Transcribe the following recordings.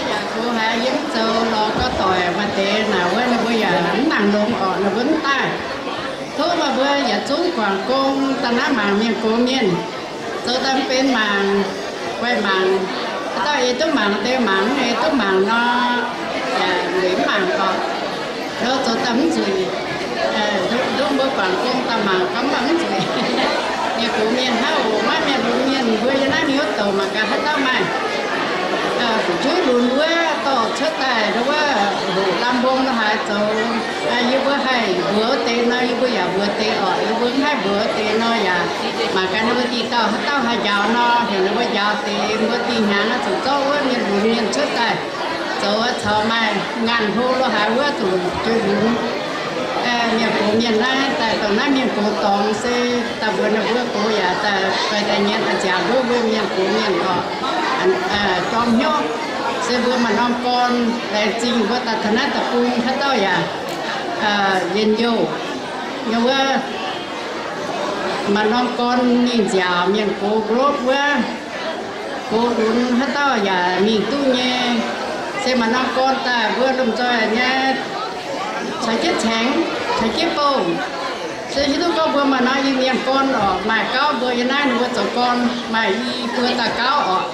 Yaac mbuo haiz yiem zoux lorz gauh doic maaih deix naaic wuov, ninh mbuo yaac mv nangc longx orqc, ninh mbuo mv daaih. Tov meih mbuo yietc zungv guangc gong daaih naaiv mangc mienh gox mienh zoux daaih mv benx mangc, guaih mangc. Haaix dauh ei duqv mangc deix mangc, ei duqv mangc nor, yaac mv mangc orqc. Zoux daaih mv nzueic. Nduov mbuo guangc gong daaih mangc gaax mv baac mv nzueic. Mienh gox mienh hnangv oc, maiv mienh lunx mienh mbuo yiem naaiv mingh wuov douc mangc gaax haaix dauh maaih. Fu'jueiv lunx wuov dorh cuotv daaih nduov wuov hoqc lamh mbong lo haaix zoux. Yie mbuo haih mbuox wuov deix nor, yie mbuo yaac mbuox deix orqc. Yie mbuo mv haih mbuox wuov deix nor yaac mangc gaax ninh mbuo dinh dauh haaix dauh haih njaaux nor, heuc ninh mbuo njaaux deix mbuo dinh hnyangx zuqc zorqv wuov mienh lunx mienh cuotv daaih zoux caux maaih ngaanh hlo lo haaix wuov zuqc jui lunx. Mienh gox mienh naaiv daaih dongh naaiv mienh gox dorngx se daaih mbuox ninh mbuo gox yaac daaih fai daaih nyienz nziaauc nduov mbuo mienh gox mienh orqc. Jorm hnyouv se mbuo maaih norm gorn laengz zingh mbuo daaih taux naaiv deic-bung haaix dauh yaac njien-youh. Ninh wuov maaih norm gorn mingh nziaauc mienh gox nqa'lov wuov, gox lunx haaix dauh yaac mingh duqv nyei. Se maaih norm gorn daaih mbuo lomh nzoih nyei caux jienv caengx, caux jienv bouh. Se hiuv duqv gorngv mbuo maaih norm Iu-Mienh gorn orqc, maaih gauv mbuo yiem naaiv ninh mbuo zoux gorn maaih i buo dauh gauv orqc.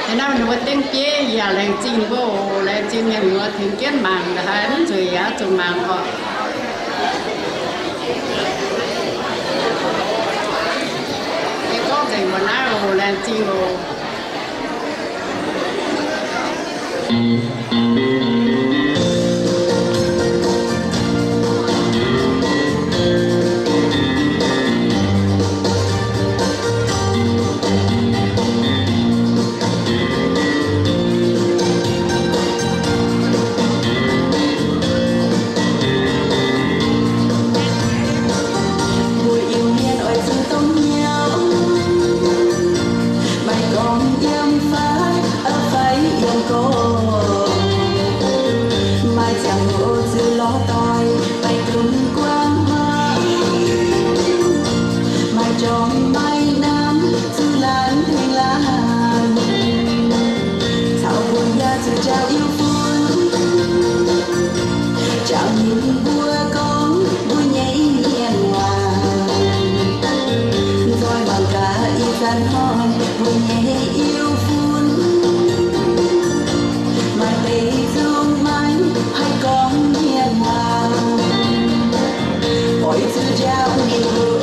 Yiem naaiv ninh mbuo dengv bieiv yaac laengz zingh mbuo oc, laengz zingh mienh muoz tengx jienv mangc, haiz mv nzueic yaac zuqc mangc orqc. Yie gorngv nzengc mbuo naaiv oc, laengz zingh oc. Mbuo Iu-Mienh oix Maaih naaiv zuqc laanh tengx laanh, caux mbuo yaac zuqc jauv yiu fun. Jangx ninh mbuo gorngv mbuo nyei hmien waac, nzoih mangc gaax ih zanc hnoi mbuo nyei yiu fun maaih deix nzung maiv haih gorngv hmien waac, oix zuqc njaaux ninh mbuo.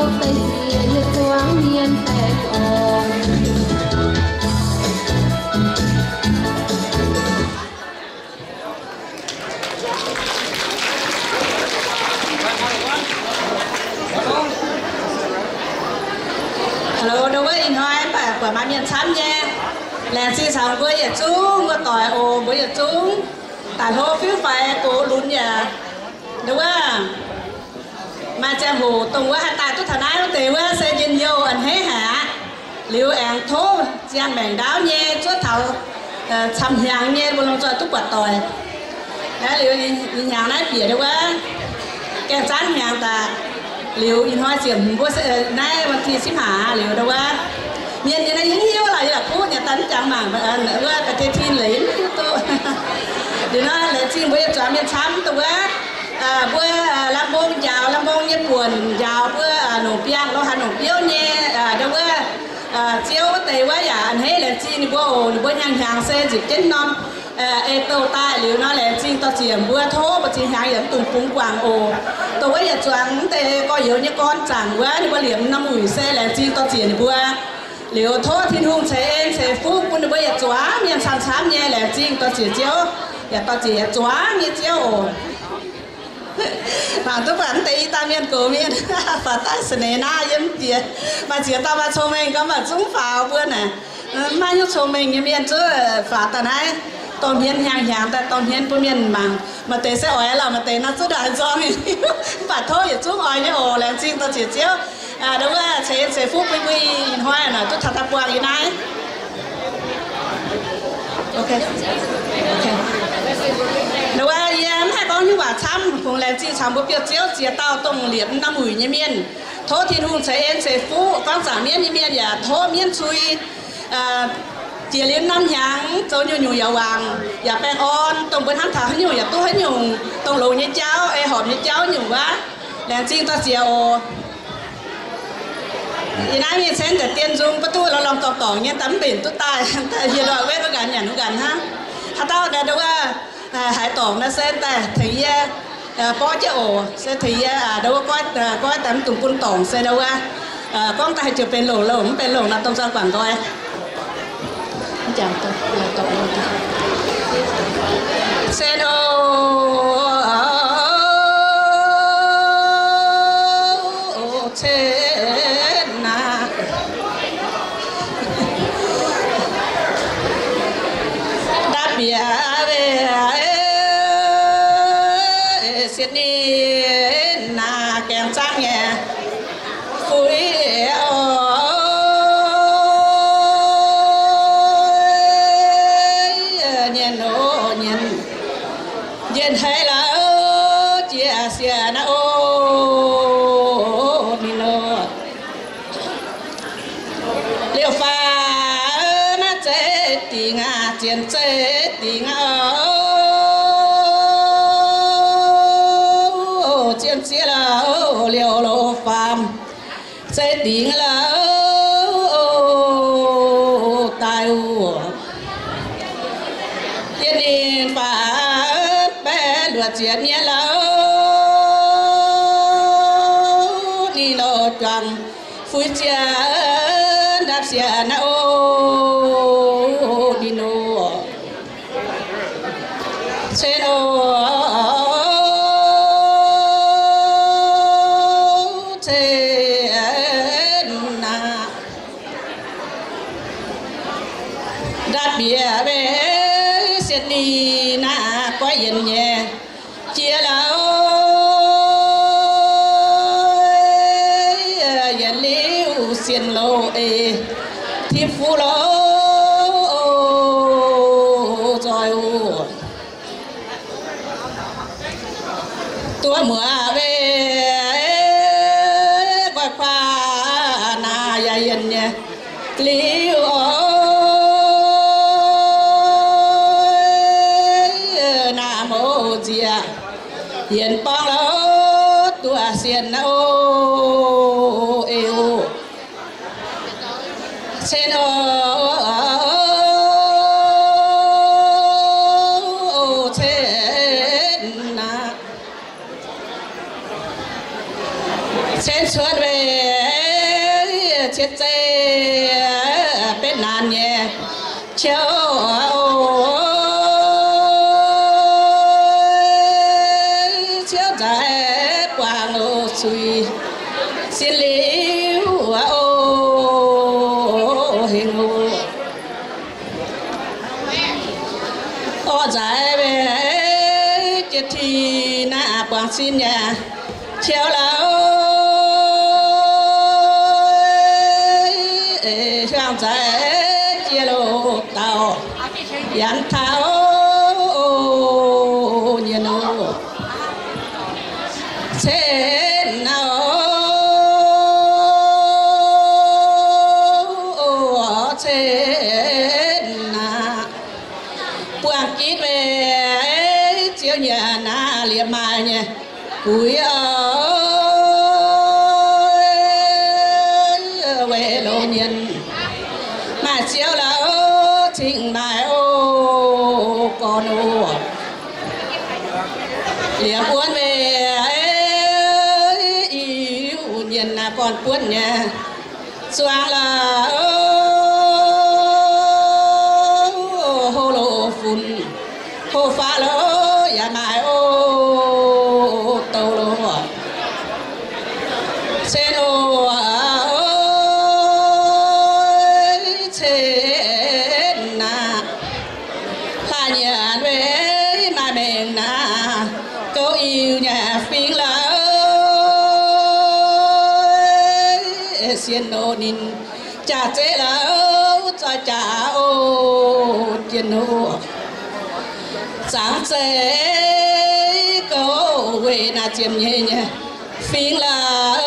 Deix ziex yietc zuangx mienh baengh orn. Hello, ndau wuov ih hnoi mv baac buatc maaih mienh camv nyei. Laengz zingh caux mbuo yietc zungv muoz-doic oc, mbuo yietc zungv daaih hlo fiuv faix gox lunx yaac ndau wuov maaih ziangh hoc dongh wuov haih daaih duqv taux naaiv wuov deix wuov se njien-youh a'hneiv haic aqv. Liuz aengx tov ziangh maengc ndaauv nyei zuov taux camv-hnyangx nyei mbuo lomh nzoih duqv buatc doic. Naaiv liuz ih hnyangx naaiv bieqc ndau wuov gaengh zaanv hnyangx daaih. Liuz ih hnoi ziepc hmz mbuo naaiv วันที่สิบห้า liuz ndau wuov mienh nyei naaiv yie hiuv lorqc, yie la'kuqv nyei daaih mv jangx mangc wuov ga'deix tin leiz mv hiuv duqv. Liuz nor laengz zingh mbuo yietc zuangx mienh camv dongh wuov mbuo lamh mbong njaaux, lamh mbong nyei buonc njaaux mbuo longc biangh lo haaix longc biouv nyei ndau wuov ziouv wuov deix wuov yaac a'hneiv laengz zingh ninh mbuo oc. Ninh mbuo hnyangx-hnyangx se nzipc jienv norm ei douh daaih liuz nor laengz zingh dorh ziec mbuo, tov mbuo ziex hnyangx yaac mv dungx bungx guangc oc. Dongh wuov yietc zuangx mv deix gorx-youz nyei gorn zaangc wuov ninh mbuo liemh norm wuic se laengz zingh dorh ziec ninh mbuo. Liuz tov Tin-Hungh ceix en ceix fuqv bun ninh mbuo yietc zuangx mienh camv-camv nyei. Laengz zingh dorh ziec Ziouv, yaac dorh ziec yietc zuangx nyei Ziouv oc. Mangc duqv buatc mv deix i dauh mienh gox mienh, faaux daaih เสน่ห์หน้า yiem jiex. Maaih ziex dauh maaih cong-mengh gorngv mv baac zungv faaux mbuo naaic, mv maaih nyungc cong-mengh nyei mienh zungv faaux daaih naaiv, dorh hmien hnyangx-hnyangx daaih dorh hmien bun mienh mangc. Maaih deix se oix lorqc, maaih deix nor zuqc ndaix nzorng, mv baac tov yietc zungv oix nyei oc. Laengz zingh dorh ziec Ziouv. Ndau wuov ceix en ceix fuqv bun mbuo ih hnoi naaic duqv taux daaih buangh yie naaiv. Ndau wuov yie mv haih gorngv nyungc waac camv, kungx laengz zingh caux mbuo biouv-ziouv ziex dauh dongh liepc norm wuic nyei mienh. Tov Tin-Hungh ceix en ceix fuqv, gorngv zaangc mienv nyei mienh yaac tov mienv cui jiex liuz norm hnyangx zoux nyungc-nyungc yaac wangc yaac baengh orn, dongh mbuo hnamv taux haaix nyungc yaac duqv haaix nyungc, dongh longx nyei jauv, ei horpc nyei jauv nyungc wuov. Laengz zingh dorh ziec oc. Ih naaiv mingh cen daaih dien nzung ba'duqv lorz lorngh dorngc dorngc nyei, daaih mv mbenc duqv daaih, daaih hieh ndoih wetv wuov nqanx nyanc wuov nqanx hnangv. Haaix dauh ndau wuov haaix dorngc naaiv se daaih tengx yie borqv jienv oc. Se tengx yie ndau wuov goiv, goiv daaih mv dungx bun dorngc se ndau wuov gorngv daaih haih ziouc benx longc, longc mv benx longc nor dongh nzauh guangc nqoi. Cen oc, cen aqv. Ndapv bieqc mbe sienx ninh naaic gaengh zaangv nyei fuix oc. Nyienz oc, nyienz, nyienz haiz lauh jiex sienx naaiv oc, ninh oc. Liuz faaux naaiv zeiv dingc aqv, zien zeiv dingc aqv oc. Zien ziex lauh liuz loz-faam zeiv dingc lauh daaih oc. Yie ninh faaux baeqv luoqc ziepc nyei lauh, ninh loz-juangc fuix ziex ndapv sienx naaiv oc, ninh oc. Cen oc, cen aqv. Ndapv bieqc mbe sienx ninh naaic goiv yienx nyei jiex lauh, yienx liuz sienx loz-eix, tipv fuqv loz nzoih oc. Duqv muoz mbe nqoi kuaah naaic yaac yienx nyei liuz oc. Naaic mouz nziex yienx borngv lauh duqv sienx naaiv oc, eix oc. Cen oc, cen aqv. Cen cuotv mbe Cietv zeiv betv naanc nyei, ciouv, ciouv nzaaix buangh oc, zuiz sin liuz oc, hengx oc. Orv nzaaix jiex tih naaiv buangh sin nyei, ciouv lauh, hiuang nzaaix jiex loz-dauh, yanc taux nyienh oc. Cen naaiv, cen naaiv, buangh ginv meih ziouv nyanc naaiv liepc maaih nyei guix oc, weic loz-mienh maaih ziouv lauh, cingx maaih oc, gorn oc. Liepc wuonv meih, iu-mienh naaiv gorn buonv nyei zuangx lauh, hlo loz-funx, hlo faqv loz yaac maaih oc, douh loz. Cen oc, cen naaiv, hlaax nyanc weic maaih mengh naaiv, gouv iu nyei fingx lauh, sienx oc ninh jaax zeiv lauh, zoih jaax oc, jiex oc. Zaangc zeiv gouv weic naaiv ziepc nyeic nyei fingx lauh,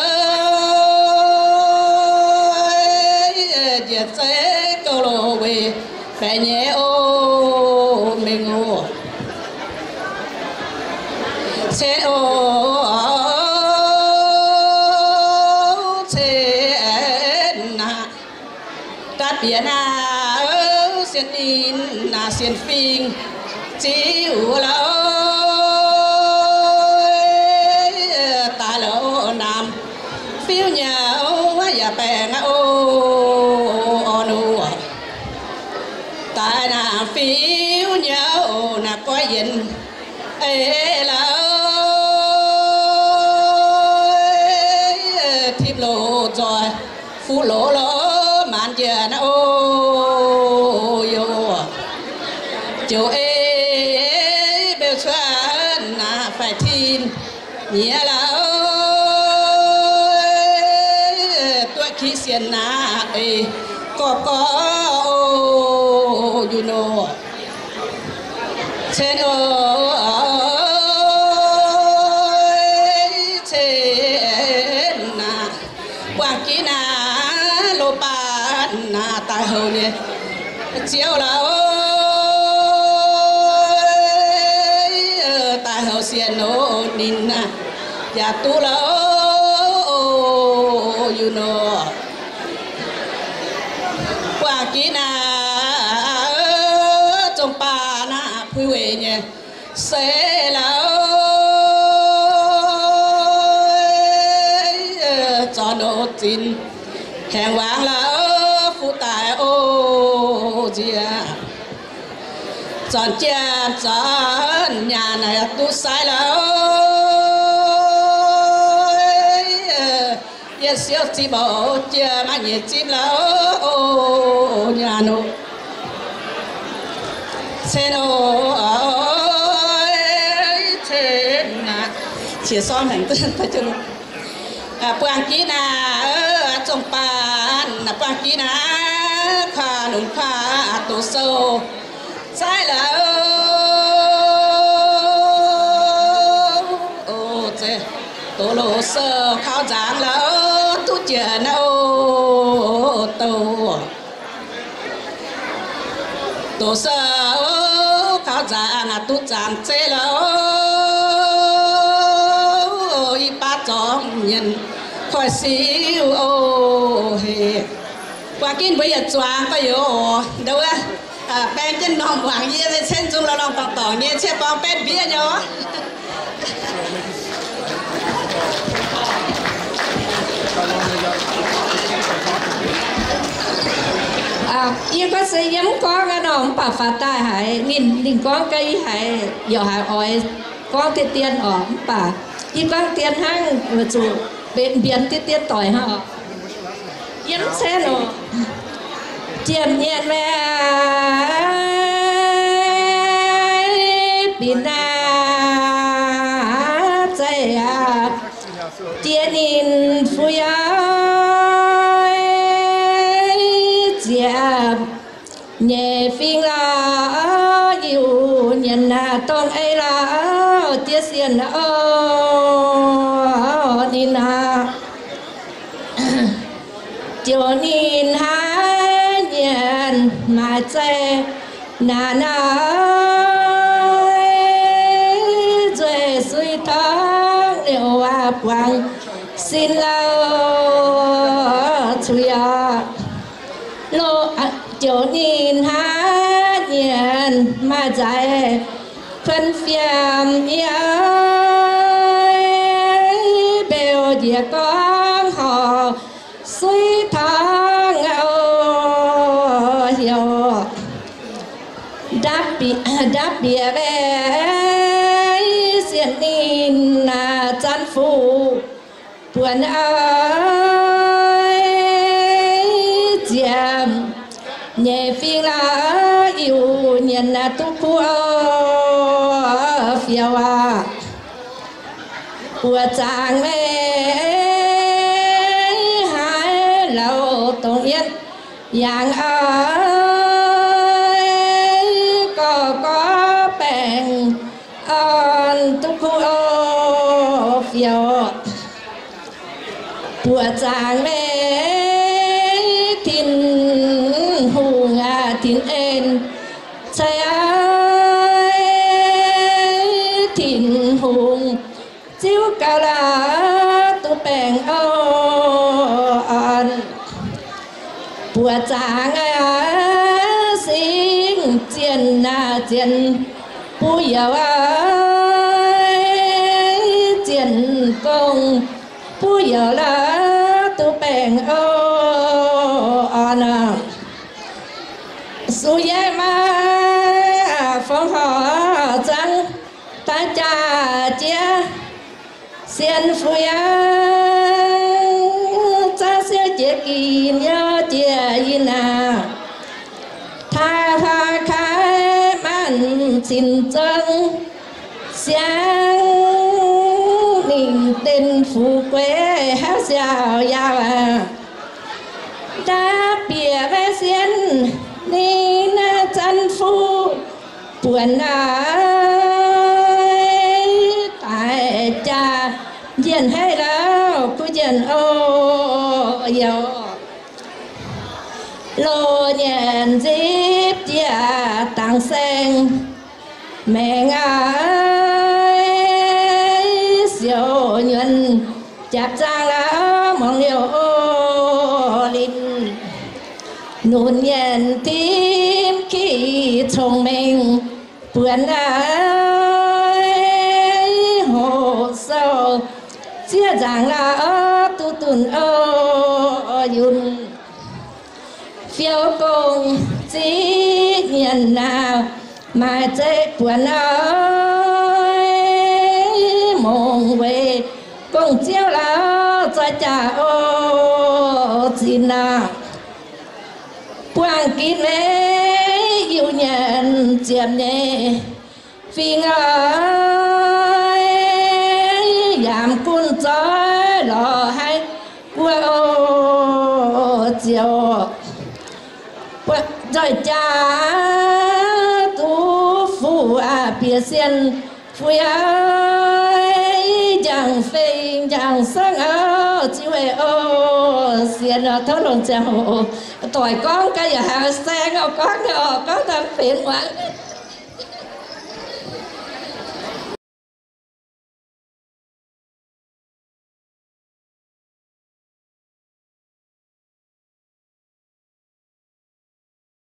njiec zeiv gouv loz weic baeqc nyeic oc, mengh oc. Cen oc, cen naaiv. Da'bieqc naaiv, sienx ninh naaiv sienx fingx ziouv lauh, daaih loz-naamh fiuv nyei yaac baengh aqv oc, orn oc. Daaih naamh fiuv nyei naaiv goiv yienx eix lauh, tipv loz nzoih fuqv loz lorz maanz njiec naaiv oc, yoc. Joux ei beu cuotv naaiv faix tin nyiex lauh, duqv kiv sienx naaiv ei gorx gorx oc, yunh oc. Cen oc, cen naaiv, buangh ginv naaiv loz-baan naaiv daaih houc nyei ziouv lauh, daaih houc sienx oc ninh naaiv yaac duqv lauh, yunh oc. Buangh ginv naaiv, zong baac naaiv puix weic nyei se lauh, zornc oc zinx haengx wangc lauh, fuqv daaih oc nziex. Zornc jiex zornc nyaanh naaiv duqv sai lauh, yietc siouv zipv oc, jiex maaih nyeic zipv lauh, oc nyaanh oc. Cen oc, cen naaiv, qiex sorng haic. Buangh ginv naaiv, zong baac buangh ginv naaiv, kuaah lunx kuaah doz sou zaiv lauh, doz loz sou kaux nzaangc lauh, duqv jiex naaiv oc, douh. Doz sou kaux nzaangc duqv zaangc zeiv lauh, i baav zorngv mienh koiv siou oc. Heh, buangh ginv mbuo yietc zuangx gorx-youz oc. Ndau wuov baeng jienv normh wangc yie se cen nzung lorh lorngh dorngc dorngc nyei, ciev borngz betv mbiev nyei oc. Yie gorngv se yie mv gorngv aqv nor, mv baac faaux daaih haiz ninh, ninh gorngv gaax yie haiz, yaac haiz oix gorngv deix dien oc. Mv baac yie gorngv dien hnangv, weic zuqc mbienx deix dien doic hnangv oc. Yie mv cen oc. Jiem nyienx meih binc naaiv zeiz aqv. Jiex ninh fu'jueiv ziepc nyeic fingx lorz Iu-Mienh naaiv dongh ei lorz jiex sienx oc. Ninh naaiv ziouc ninh hnangv nyienx maaih zeiv naaic naaiv nzueic suiv torngv liouc waac buangh sin lauh cuix oc. Ziouc ninh hnangv nyienx maaih nzaaix kuonx fiem yie mbeux njiec gorngv horc suiv torngv oc. Heuc ndapv bieqc, ndapv bieqc weih sienx ninh naaiv zanc fuqv buonc oix ziepc nyeic fingx lorz Iu-Mienh naaiv duqv kuv oc. Fioux aac, buoqc zaangc meih haiz lauh dongh yietv yaangz oix gorx gorx baengh orn duqv kuv oc. Fioux buoqc zaangc meih Tin-Hungh aac, Tin-En cai aac, Tin-Hungh ziouv gauh lorz duqv baengh orn. Buoqc zaangc aac, singx zienh aac, zienh buv youc aac, zienh gong buv youc lorz duqv baengh orn. Suv yie maiv fongc horc zangv daaih jaax jiex sienx fu'jueiv zangv siouv jiex ginc youh jiex yinh aac. Taaih hlaax kaaix maanc cin zong siangv ninh den fu'jueiv haaix siaaux yaauc aac. Ndapv bieqc weih sienx ninh naaiv zanc fuqv buonc aac, daaih jaax njien-haic lauh kuv njien-oc. Youc loz nyanc nzipv jiex dangc saeng maengc aac, siouc nyuonh japv zaangc la'muangx liouh oc. Linh nunc nyanc dimv kiv cong-mengh buonc aac, hoqc sou zieqv nzaangc la'muangx duqv dunh oc. Yunh fiou gong ziqv nyanc naaic, maaih zeiv buonc oix mongc weic gong-ziouv lauh zoi jaax oc. Zinh aac, buangh ginv meih Iu-Mienh ziepc nyeic fingx oc, yaac mv gunv zoih lorz haaix guoqv oc. Ziouc nzoih jaax duqv fuqv aac, bieqc sienh fu'jueiv njang-feng njang-sangv oc. Ziouv oc, sienx oc, tov longc ziangh hoc doic gorngv gaax yaac haiz saeng oc, gorngv oc, gorngv daaih benx muangx.